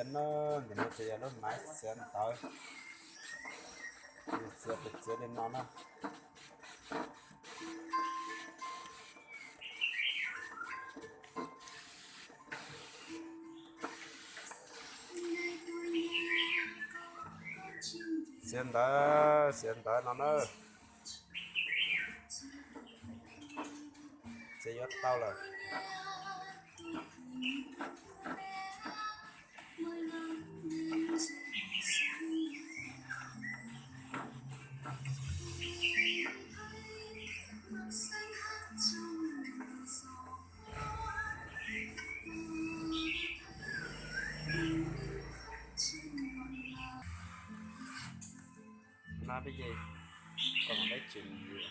Ntawm no ces yog lub maiv txiav ntawv, txiav pes txiav li no na. Txiav ntawv, txiav ntawv no na. Txiav yuav tau lawm. Nab peb ce, kom peb tseem yuav.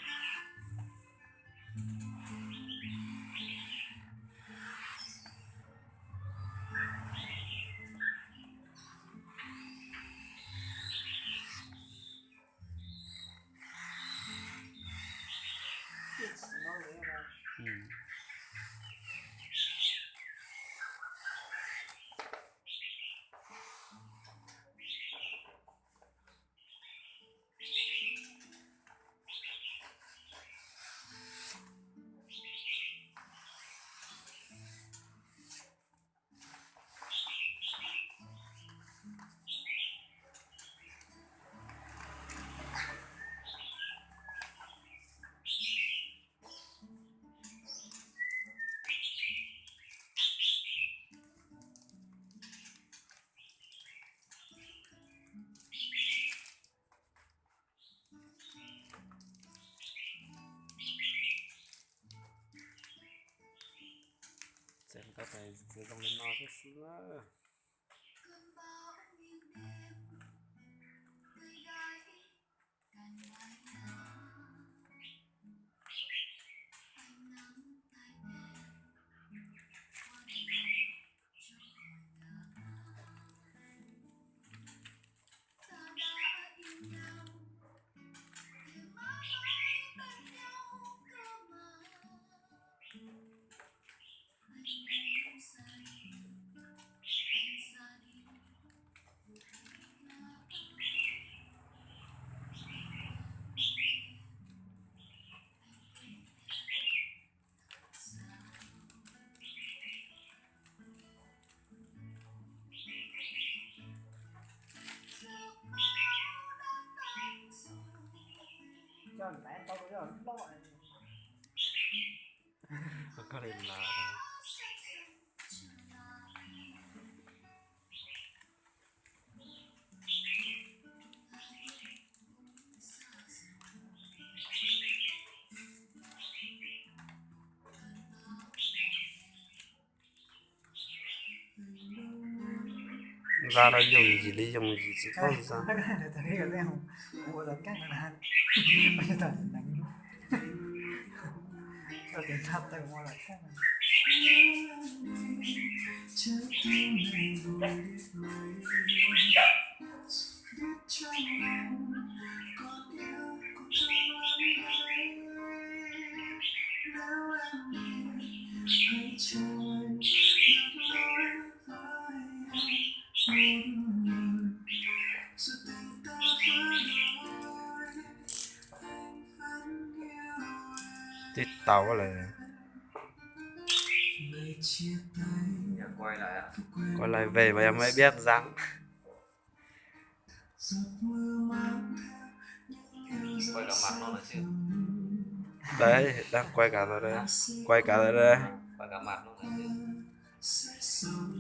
Txiav ntawv, txiav zoo li no thiab xwb na. Za rau yooj yim li yooj yim tsis paub za. Twb tau lawm. Quay lại về mà em mới biết dáng. Đấy, đang quay cả rồi đây. Quay cả rồi đây.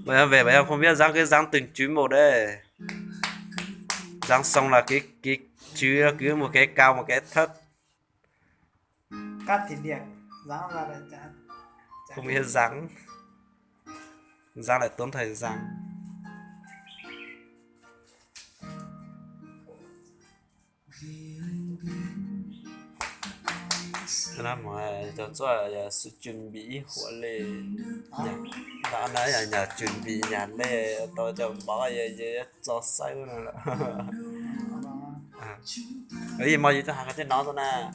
Mà em về mà em không biết dáng cái dáng từng chuyến một đây. Dáng xong là cái cái chứ cứ một cái cao một cái thấp. Cắt thì điểm, dáng ra là chả, chả Không biết dáng. Dáng lại tốn thời gian. Nó mà cho tôi là sự chuẩn bị ís hua li. Đó, nó là nhà chuẩn bị nhà lê, tôi cho bỏ về, về cho xấu nữa là. Ej, mos yus tuaj hais koj tej no xwb na.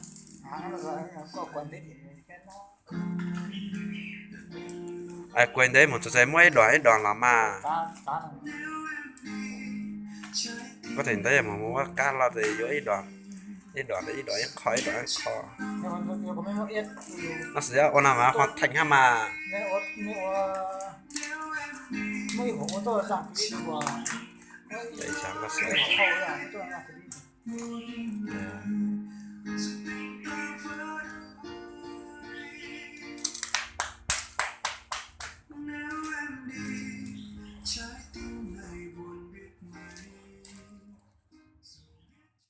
Ej, quay ntawd mus txog txais muab ib đòn ib đòn los mas. Koj tseem ntawd yog mus mus ua kab los ces yuav ib dom, ib dom ib dom ib qho ib dom ib qho. No xwb ua no mas ho theem hab mas.